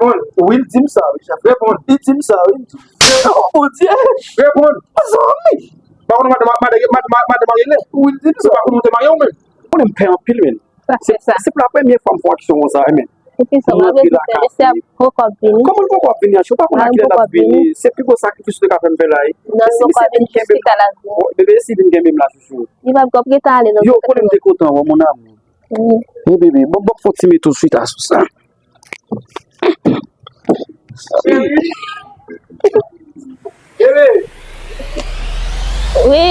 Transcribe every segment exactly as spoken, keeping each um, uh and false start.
Reponn. Wi, l di m sa, wi, chèf. Reponn. Li di m sa, wi. Oh, Bondye! Reponn. Zanmi! Pa konn madan, madan, madan, madan marye l ye? Wi, l di m sa. Ou pa konn ou te marye ou menm? Ou konnen m pè anpil, men. Sa fè sa. Se pou la premye fwa m fè yon aksyon konsa, men. Epi sa, m ap rete fè, mesye ap poko ap vini. Kòman l poko ap vini, Anchou? Ou pa konn a kilè l ap vini. Se pi gwo sakrifis ou te ka fè m fè la, wi. Non, li poko ap vini jiska l ap vini. Bebe, si vin kenbe m la, chouchou. Li p ap, ap rete ale nan. Yo, konnen m te kontan wè w, mon amour. Wi. Wi, bebe, bon, bon, fon ti men tou swit asou sa. Wi.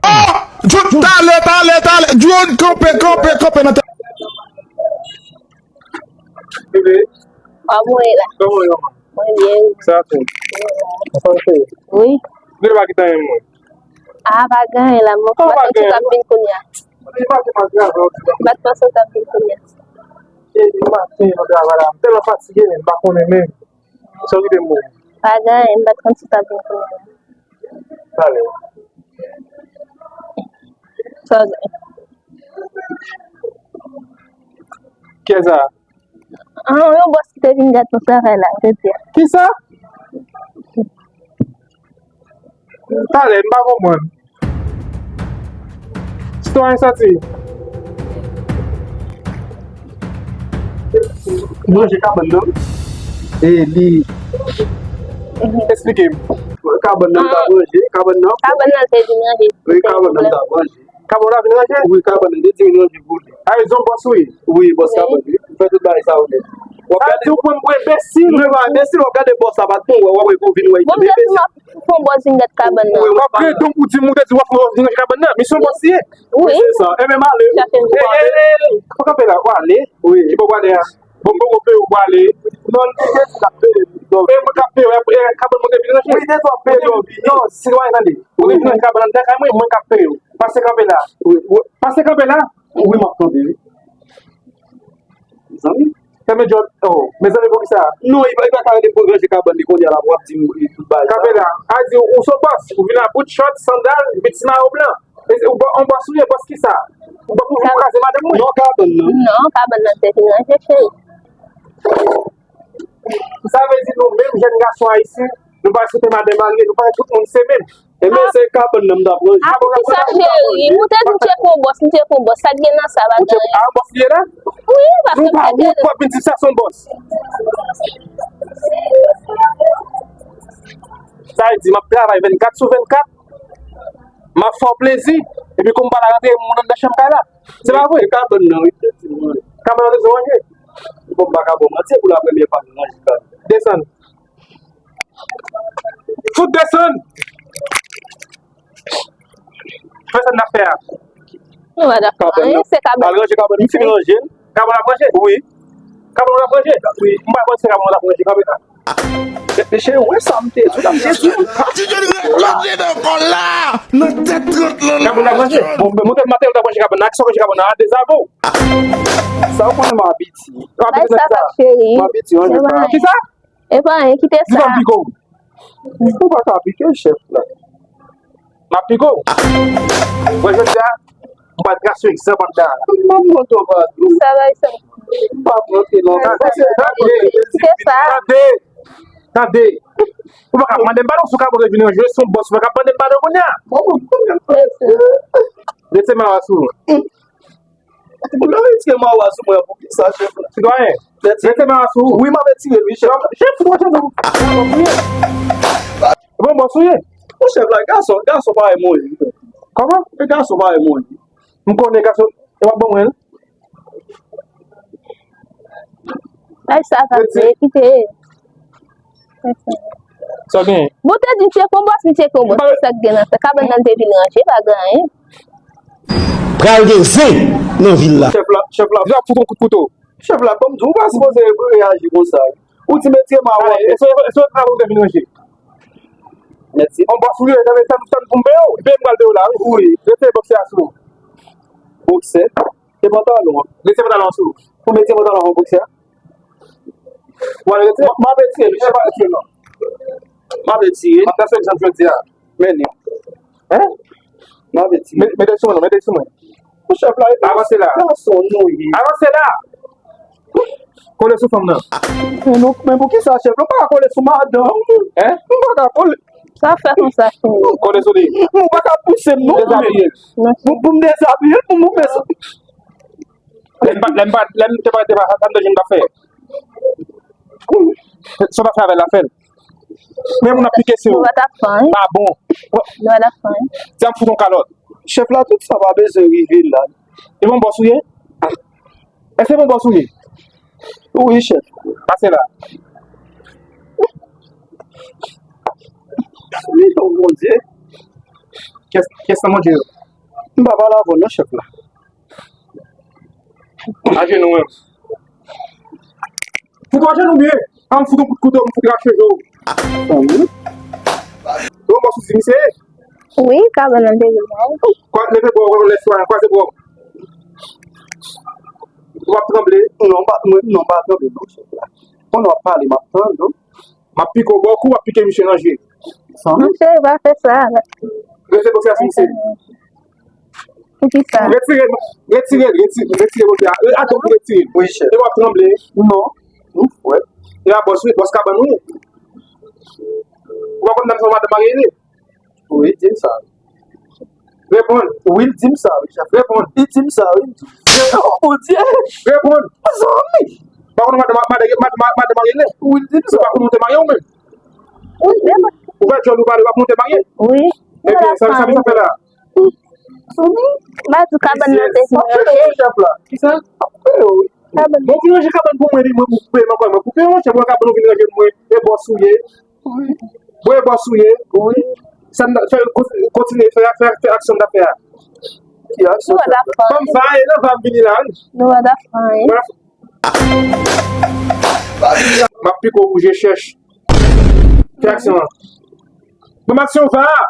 Oh! Talè, talè, talè. Drone, kanpe, kanpe, kanpe nan tè. Bebe. Kòman w ye la? Kòman w ye, manman? Mwen byen, wi. Sa tou. Wi. Sa w fè? Wi. Ou genlè pa gentan renmen mwen. A, pa gen anyen la, mwen. Kòman pa gen anyen? M t ap vin kounye a. M t ap panse w t ap vin kounye a. E, li maten nan travay la. M tèlman fatige, men m pa konnen menm. Sa w kite m mouri. Pa gen anyen, m pa t konn si w t ap vin kounye a. Talè. Sa w gen? Kiyès sa? Ah, yon bòs ki te vin gade nou travay la, jodi a. Kisa? Talè, m pa konprann. Sitwayen Santi. Ranje kabann nan. E li. Eksplike m. Kabann nan m t ap ranje, kabann nan. Kabann nan te vin ranje. Wi, kabann nan m t ap ranje. Kabann la vin ranje? Wi, kabann nan te di vin ranje pou li. A, se yon bòs ou ye? Wi, bòs kabann, wi. Ou fè tout bagay sa ou menm. W ap gade. Sa di ou pran m pou enbesil? Non, pa enbesil, w ap gade bòs la pa t bon, w ap wè pou vin wè li. Bon, m ap fè yon bòs vin gade kabann nan. Wi, w ap gade, donk ou di m, ou te di w ap fè yon bòs vin ranje kabann nan. Misyon bòs li ye? Wi. Se sa. Enben, m ale. Chache m pou ale. Ey, ey, ey, ey. Ou kanpe la, ou ale. Wi. Ki bò w prale a? Bon, m poko peye w pou ale. Non, li te di l ap peye m. Donk, e mwen k ap peye w, e, e, kabann mwen te vin ranje. Wi, li te di w ap peye m. Non, sitwayen, tande. Ou te vin ranje kabann nan anndan kay mwen, mwen k ap peye w. Pase kanpe la. Wi, wi. Pase kanpe la. Wi, m ap kanpe, wi. Mezanmi. Fèmen djòl. Oh, mezanmi, poukisa? Non, li pa, li pa ka rele pou ranje kabann li kounye a la, pou w ap di m li tout bagay sa. Kanpe la. A di, ou se yon bòs, ou vin a bout chòt, sandal, epi ti mayo blan. E, ou bò-, on bòs ou ye, bòs kisa? Ou bòs ou vin kraze madanm mwen? Non, kabann nan. Non, kabann nan te vin ranje, cheri. Sa vle di nou menm jèn gason ayisyen, nou pa respekte madanm marye, nou pa wè tout moun se menm. Enben, se kabann nan m t ap ranje. A, poukisa, cheri? M te di m tcheke yon bòs, m tcheke yon bòs. Sa k gen nan sa, pa gen anyen. A, bòs li ye la? Wi, paske m tcheke l. Ou pa wont pou w ap vin di sa se yon bòs. Sa vle di, m ap travay vennkat sou vennkat. M ap fè w plezi, epi kou m pa la rantre, moun anndan chanm kay la. Se pa vre? E kabann nan, wi, efektivman. Kabann nan bezwen ranje. Bon, m pa ka ba w manti, se pou la premyè fwa m ranje kabann. Desann. Fout desann! Fè sa n ap fè a. Nou pa dakò. Kabann nan. Anyen, se kabann. Al ranje kabann, m fin ranje l. Kabann ap ranje? Wi. Kabann ap ranje? Wi. M pa konn si kabann ap ranje, kanpe la. Mesye, ou wè sa m te di w la, m te di w. Ti Johnny rete nan kòl la, nan tèt trant lan. Kabann ap ranje? Bon, men montre m materyèl k ap ranje kabann nan, ak sa w ranje kabann nan, a dezave w. Sa w konnen m abitye. Bay sa pa cheri. M abitye, ranje sa. Kisa? E pa anyen, kite sa. Di pa m pike w. Ou pa ka pike chèf la. M ap pike w. Mwen jodi a, m pral trase yon egzanp anndan. M ap montre w pa dou. Sa bay sa. M pa montre non. Kite sa. Tande. Tande. Ou pa ka mande m padon sou kabann vin ranje, se yon bòs mwen k ap mande m padon kounye a. Bon, bon, bon. Rete mawa sou ou. Ou retire mawa sou mwen pou ki sa, chèf la? Sitwayen, retire mawa sou ou. Wi, m ap retire l, wi, chèf. Chèf, ou chèf ou. Bon, bòs ou ye? Bon, chèf la, gason, gason parèy mwen ye. Kòman? E gason parèy mwen ye. M konnen gason, e w ap ban mwen l? Bay sa, sa vle kite. Sa w genyen? Bon, te di m tcheke yon bòs, m tcheke yon bòs. Se sa k gen nan sa. Kabann nan te vin ranje, pa gen anyen. Pral gen zen nan vil la. Chèf la, chèf la. Di w ap fout yon kout kouto. Chèf la, ban m di w, ou pa sipoze reyaji konsa. Ou di m retire mawa. E se, e se travay ou te vin ranje. Mèsi. On bòs ou ye, tann, tann pou m peye w. Peye m pral peye w la, wi. Wi. Retire bòs la sou ou. Bòksè. Se pantalon an. Retire pantalon an sou ou. Pou m retire pantalon an, bòksè a? Ou al retire? M ap retire, mesye, pa retire non. M ap retire. M ap trase egzanp jodi a. Men li. Hein? M ap retire. Met, mete sou mwen non, mete sou mwen. Mon chèf la, avanse la. Gason nou ye. Avanse la. Kole sou fanm nan. Men nou, men poukisa chèf la pa ka kole sou madanm? Hein? Nou pa ka kole. Sa fè konsa, cheri. Kole sou li. Nou pa ka pouse m non. Dezabye l. Pou, pou m dezabye l, pou m fè sa. Lè m pa, lè m pa, lè m te pa, te pa, sa m te jwenn pa fè. Sa w pa fè avè l, la fè l. Men moun ap pike sou ou. Nou pa t ap fè anyen. Pa bon. Nou pa t ap fè anyen. Ti a m fout yon kalòt. Chèf la, tout sa pa bezwen rive la. E bon bòs ou ye? Èske bon bòs ou ye? Wi, chèf. Pase la. Wi, o Bondye. Kès, kès nan Bondye yo. M pa pale avè w non, chèf la. Ajenou menm. Fout ajenou byen. An m fout yon kout kouto, m fout rache je w. Bon, bòs ou di misye. Wi, kabann nan te vin la. Kwa, leve bò, lè swa, kwaze bò. Ou ap tranble. Non, m pa, mwen, non, m pa tranble, non, chèf la. Pandan w ap pale, m ap tann, non. M ap pike w bò kou, m ap pike misye nan je. Mesye, pa fè sa. Rete bò sou misye. Poukisa? Retire, retire, retire, retire bòs la. E, atò pou retire. Wi, chèf. E w ap tranble. Non. Ou frè. E a bòs, wi, bòs kabann, wi. Ou pa konn nan sa madanm marye li? Wi, di m sa. Reponn. Wi, l di m sa, wi, chèf. Reponn. Li di m sa, wi. Oh, Bondye! Reponn. Zanmi! Pa konn madanm, madanm, madanm, madanm marye li? Wi, l di m sa. Ou pa konn monte marye ou menm? Wi, reponn. Ou pa jwenn ou pale, ou pa monte marye? Wi. Ebyen, sa, sa, sa fè la? Zanmi, m pa di w kabann nan te fini ranje. Chèf la. Kisa? Kabann. Bon, vin ranje kabann pou mwen, li, mwen, pou peye mwen, mwen, pou peye mwen, chèf, mwen, kabann ou vin ranje pou mwen, e bòs ou ye. Wi. Bon, e bòs ou ye. Wi. Sa n fè, kontinye, fè, fè, fè aksyon n ap fè a. Ki aksyon? Nou pa t ap fè anyen. Fanm va ye nan va m vini la, wi. Nou pa t ap fè anyen. Mwen, m ap pike w kou je chèch. Fè aksyon an. Ban m aksyon va a.